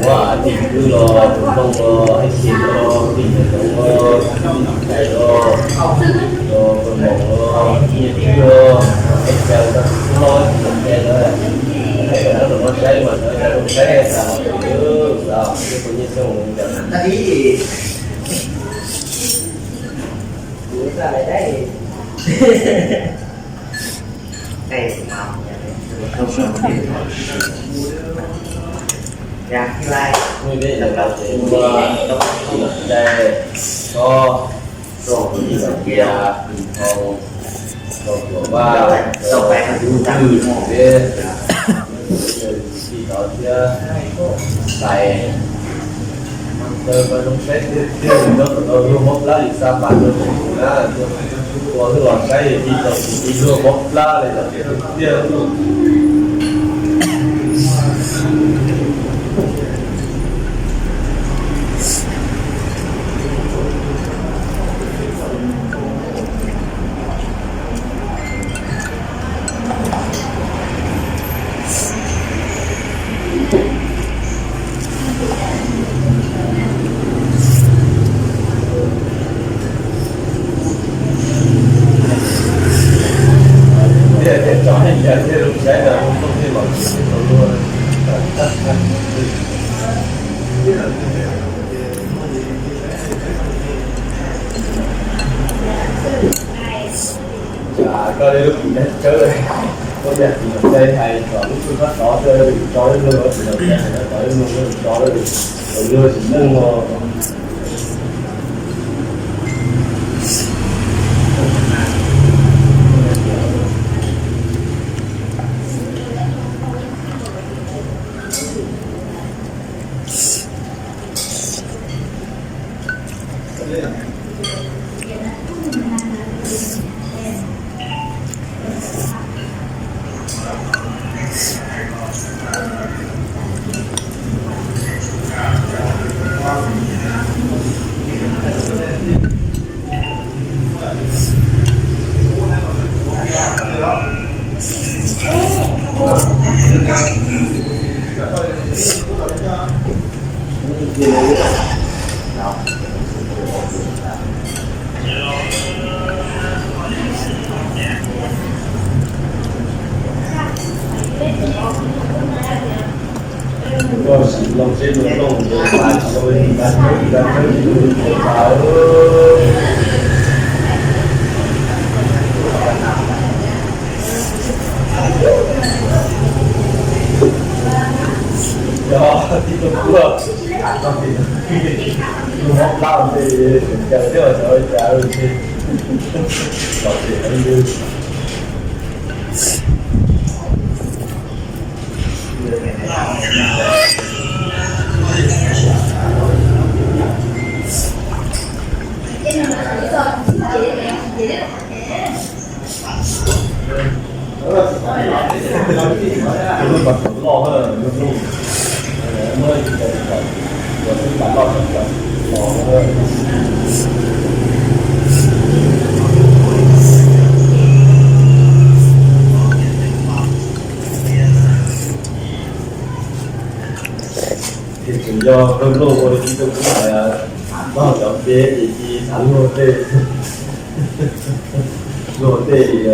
Ua tim kwj los, tus ntoo los, ib txhia los, tim ntoo los, tais los, los kawg moos los, nyiaj twg los, ib txhia los, ib txhia los, ib txhia los, ib txhia los saib mas, saib mas, Tais, ntawd mas zoo saib tiag tiag, nyob tom no luag mob plab li xa pas rau tus na, ua luag los saib ib tau ib luag mob plab li tiag. Koj li lub kim dab tsawb, koj yog kim los txais hais kom lub tub sab tod tso lub luag, kim los txais hais kom lub luag tso lub, kom luag tsis meej no. Mob plab ces caw thiab, cov caw ces los ces ntws. Ces tseem yog kawg luaj ua li tib tug kuj hais, npog cov peb ces cia xav luag tej, luag tej li.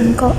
Nkauj.